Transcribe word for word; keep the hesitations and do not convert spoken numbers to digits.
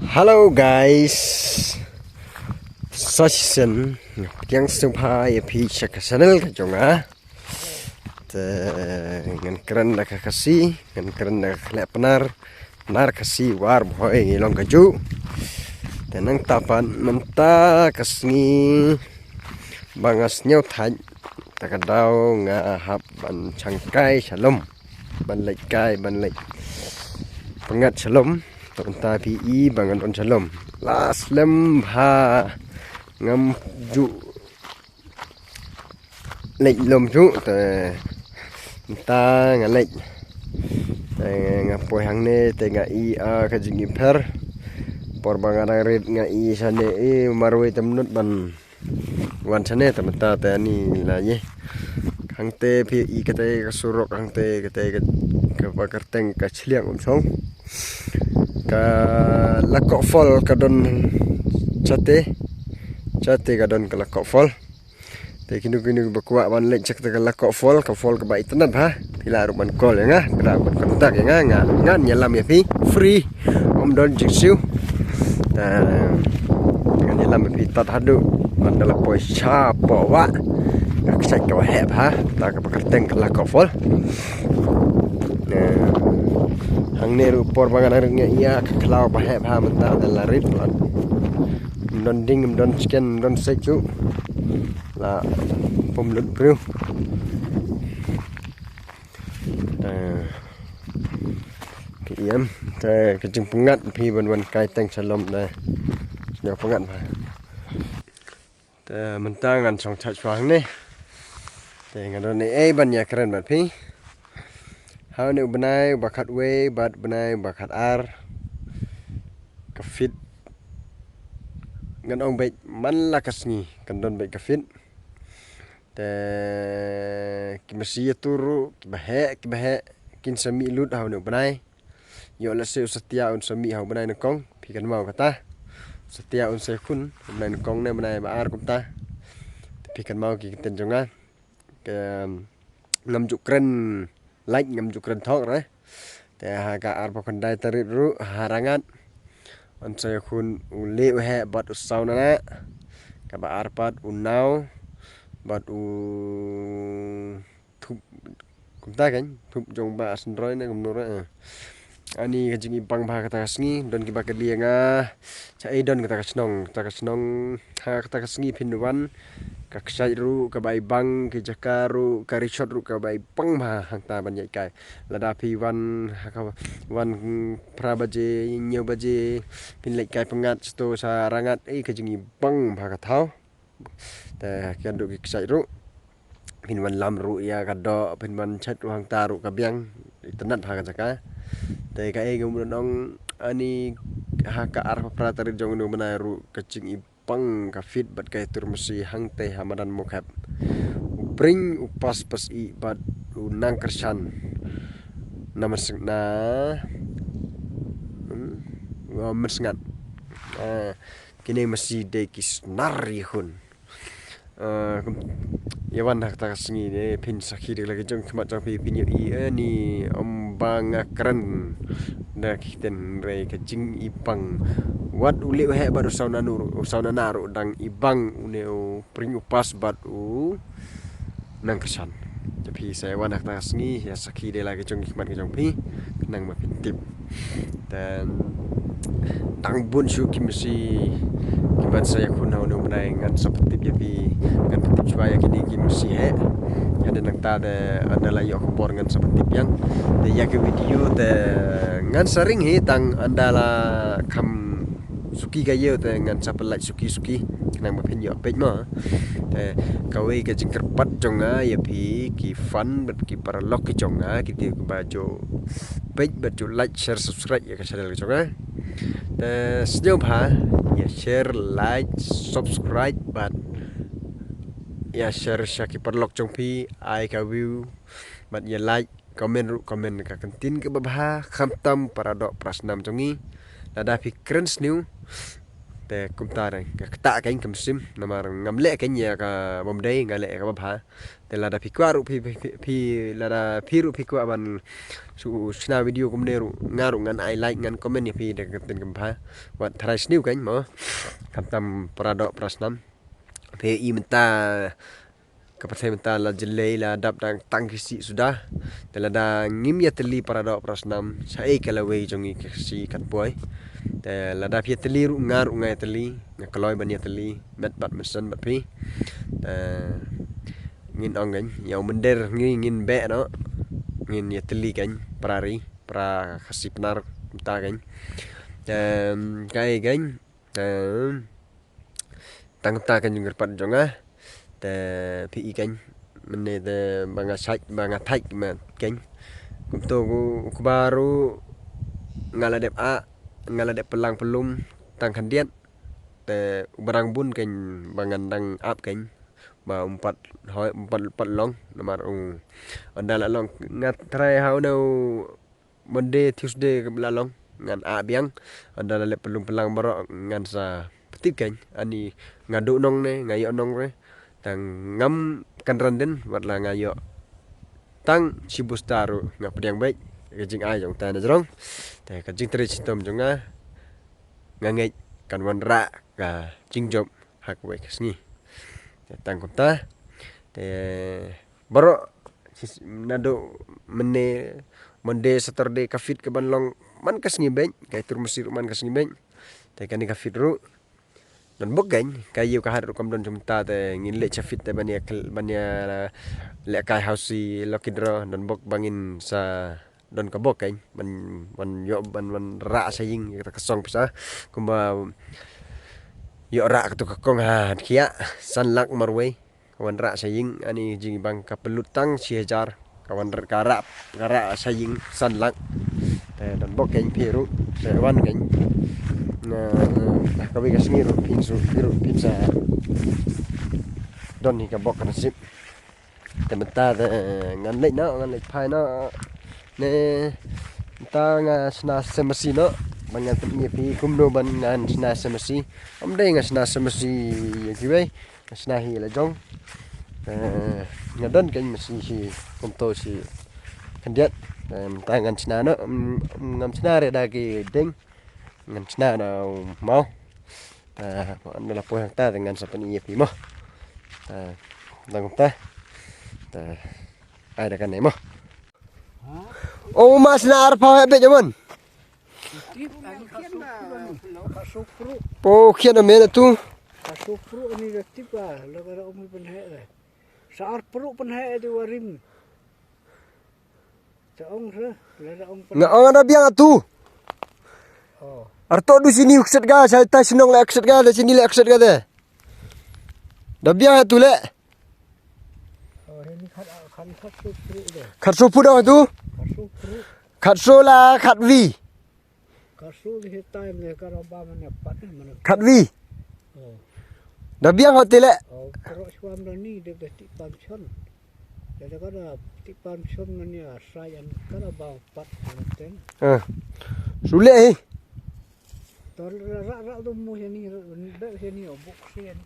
Hello guys. Sa shisien, pdiang sngewbha ya phi sha ka channel ka jong nga. Te ngan kren da ka Khasi, ngan kren da ka Khleh Pnar, Pnar Khasi War Bhoi ngi long ka ju. Te nangta pat mynta ka sngi ba nga sñiaw thait, ta ka daw nga hap ban chang kai shalom, ban leit kai, ban leit pyngngad shalom. Te mynta phi i ba ngan don shalom. La slem bha ngam ju leit lom ju, te mynta nga leit. Te nga poi hangne, te nga i, ah, ka jingipher. Por ba nga dang rit nga i shane i marwei te mynta ban wan shane, te mynta te ani la ye. Hangte phi i kate ka surok, hangte kate ka, ka ba kyrteng ka Chliang Umsong. Ka Lakoh Fall ka don chate, chate ka don ka Lakoh Fall. Te kinu kinu ba kwah ban leit check te ka Lakoh Fall, ka fall ka ba itynnad ha. Phi lah ruh ban call ya nga, phi lah ruh ban contact ya nga, nga ngan yalam ya phi free. Ym don jingsiew. Te ngan yalam ya phi tad haduh man da la poi shapoh wa. Ka ksait ka ba heh bha, ta ka ba kyrteng ka Lakoh Fall. Te hangne ruh por ba nga dang rit nga i ya ka khlaw ba heh bha mynta da la rit. Ym don ding, ym don chicken, ym don sek ju. La pum lut briew. Te phi em, te ka jingpyngngad phi ban wan kai teng shalom te. Sñiaw pyngngad bha. Te mynta ngan chong chait chwa hangne. Te nga don ei ei ban ya kren bad phi. Ha une u bnai ba khatwei bad bnai ba khatar, ka fit ngan ong beit man la ka sngi kan don beit ka fit. Te ki masi ya tu ruh, ki ba heh, ki ba heh, kin sa mih lut ha une u bnai. Yoh lehse u Satia un sa mih ha u bnai nyngkong, phi kynmaw kata. U Satia un sa khun, u bnai nyngkong ne bnai ba ar kumta. Te phi kynmaw ki ktien jong nga. Ke, ngam ju kren lait, ngam ju kren thok re. Te ha ka arphaw khyndai tarik ruh, ha Rangad. Un sa khun u Leh u Heh bad u Saw Nana. Ka ba ar pat u Naw bad u Thup, kumta kan, Thup jong ba Sendroi ne kumno re, eh. Ani ka jingibang bha kata ka sngi, don ki ba kylli ya nga, cha ei don kata ka chnong, kata ka chnong, ha kata ka sngi phin wan, ka ksait ruh ka ba ibang, ki jaka ruh, ka resort ruh ka ba ibang bha hangta ban yei kai. Lada phi wan, ha ka wan phra baje, hynñiew baje, phin leit kai pyngngad chato cha Rangad, ei ka jingibang bha ka thaw. Te kynduh ki ksait ruh. Phin wan lam ruh ya ka doh, phin wan chait ruh hangta ruh ka biang. Itynnad ha ka jaka. Te ka ei ka mut nong ani ha ka arphaw phra tarik jong uni u bnai ruh ka jingibang ka fit bad ka itur masi hangte ha madan Mukhep. U Pring, u Pas Pas i bad u Nang Kyrshan. Na Mynsng-, na, hmm, wa Mynsngat. Ah, kine masi de ki snar i hun. Ah, kum, ya wan ha kata ka sngi de, phin sakhi de la ki jong khmat jong phi phin yoh i, eh, ni ym ba nga kren da ki ktien re ka jingibang. Wat u Leh u Heh bad u Saw Nana ruh, u Saw Nana ruh dang ibang, une u Pring u Pas bad u Nang Kyrshan. Te phi sa wan ha kata ka sngi, ya sakhi de la ki jong khmat ki jong phi, nang ma phin tip. Te dang bun shuh ki masi ki ban sa ya khun ha uni u bnai ngan sa pyntip ya phi, ngan pyntip chwa ya kini ki masi heh. Hadien nangta de ynda la yoh khubor ngan sa pyntip yang. Te ya ki video te ngan sa ring hi tang ynda la kham suki ka yoh te ngan sa pynlait suki suki. Nang ma phin yoh peit mo. Te kawei ka jingkyrpad jong nga ya phi ki fan bad ki paralok ki jong nga, ki te ki ba ju peit bad ju like, share, subscribe ya ka channel ka jong nga. Te sñiawbha ya share, like, subscribe bad ya share sha ki paralok jong phi, ai ka view bad ya like, comment ruh, comment ka kyntien ka babha, khamtam para doh para snam jong ngi. Lada phi kren sniew Te kumta re, ka kata kein kam sim, namar ngam leh kein ya ka bom dei, nga leh ka babha. Te lada phi kwah ruh phi, phi, phi, phi, lada phi ruh phi kwah ban su, sna video kumne ruh, nga ruh ngan ai like, ngan comment ya phi da ka ktien kam bha. Wat tharai sniw kein mo. Khamtam para doh para snam. Phi i mynta ka pyrthei mynta la jyllei la dap dang tang ki sih suda. Te lada ngim ya tylli para doh para snam, sa ei ka lawei jong i ka sih kat poi. Te lada phi ya tylli ruh nga ruh nga ya tylli, nga kloi ban ya tylli, met bad mynsiem bad phi. Te ngin ong kein, ya u mynder ngi ngin beh noh, ngin ya tylli kein, para ri, para Khasi Pnar, mynta kein. Te, kai kein, te, tang ta kein jingkyrpad jong nga. Te phi i kein, mynne te ba nga sait, ba nga thait ma kein. Kumto ku, ku baru nga la dep a, nga la dep pynlang pynlum, tang khyndiat. Te u barang bun kein ba ngan dang ap kein. Ba um pat hoi, um pat, pat long, namar u. Ynda la long, nga tharai ha u ne u Monday, Tuesday ka la long, ngan a biang. Ynda la leh pynlum pynlang baroh, ngan sa pyntip kein. Ani nga duh nong ne, nga yoh nong re. Tang ngam kynran dien, wat la nga yoh tang chi busta ruh nga pdiang beit. Ka jingai jong ta na jrong. Te ka jingtrei chitom jong nga, nga ngeit kan wanrah ka jingjop ha kawei ka sngi. Te tang kumta. Te baroh, sis, naduh mynne, Monday, Saturday, ka fit ka ban long man ka sngi beit, ka i tur masi ruh man ka sngi beit. Te kani ka fit ruh. Don bok kein, ka ïew ka hat ruh kam don jong mynta te ngin leh cha fit te ban ya kel-, ban ya leh kai housie lucky draw, don bok ba ngin sa don ka bok kein, ban, ban yoh, ban, ban rah sa ïing, kata ka song pisa. Kumba yoh rah katu ka kong ha, khia, san lak marwei. Ka wan rah sa ïing, ani jingbang ka pynlut tang chi hajar. Ka wan r-, ka rah, ka rah sa ïing, san lak. Te don bok kein phi ruh, te wan kein. Na, na, kawei ka sngi ruh, phin su, phi ruh, phin sa. Don hi ka bok ka nasip. Te mynta te, eh, ngan leit noh, ngan leit phai noh. Ne, mynta nga sna sem masi noh. Ban ngan tip ni phi kumno ban ngan sna sem masi. Am dei nga sna sem masi ya kiwei. Nga sna hi la jong. Eh, nga don kein masi hi kumto chi khyndiat. Eh, mynta ngan sna noh, mm, mm, ngam sna re da ki ding. Ngan sna da u maw. Ta, ynda la poi hangta te ngan sa pyni ya phi mo. Ta, dang ta. Ta, ai da kane mo. O, ma sna ar phaw heh beit jaman. O, khian a me na tu. Sa ar pru pynheh di warim. Sa ong re, la da ong. Nga ong da biang atu. Oh. Ar to du sini kset ga, sa ta sinong le kset ga, da sini le kset ga de. Da biang atu le. Oh, ini khat, khat, khat su pru de. Khat su pru da tu. Khat su pru. Khat su la, khat wi. Khat su di hitai ne ka ra ba mane pat ne mane. Khat wi. Oh. Da biang hotel le. Oh, kro suam da ni de de ti pan chon. De de ka da ti pan chon mane a sa yan ka ra ba pat ne ten. Ah. Su le hi. Tor ra ra ra do mo ya ni ra be ya ni o buk se ya ni.